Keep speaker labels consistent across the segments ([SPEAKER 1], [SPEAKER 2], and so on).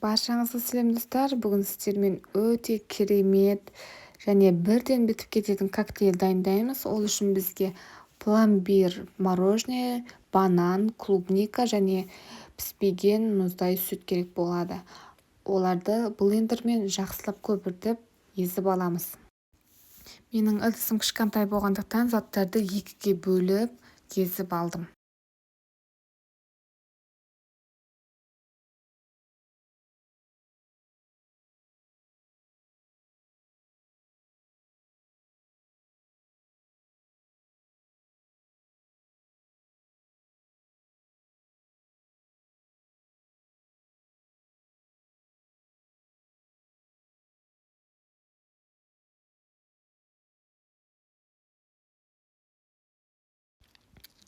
[SPEAKER 1] Баршаңызға сәлем, достар! Бүгін сіздермен өте керемет және бірден бітіп кететін коктейль дайындаймыз. Ол үшін бізге пломбир мороженое, банан, клубника және піспеген мұздай сүт керек болады. Оларды блендермен жақсылап көпіртіп, езіп аламыз. Менің ыдысым кішкентай болғандықтан, заттарды екіге бөліп езіп алдым.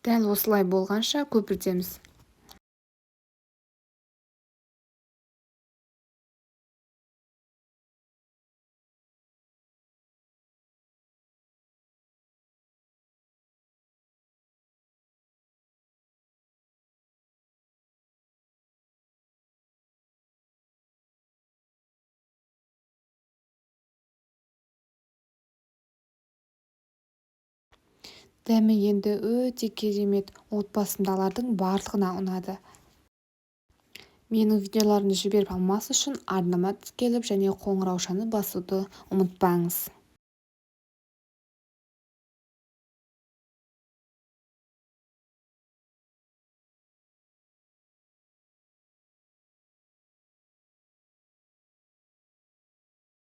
[SPEAKER 1] Дәл осылай болғанша көпіртеміз. Дәмі енді өте керемет, отбасымдағылардың барлығына ұнады. Менің видеоларымды жіберіп алмас үшін арнама тіркеліп және қоңыраушаны басуды ұмытпаңыз.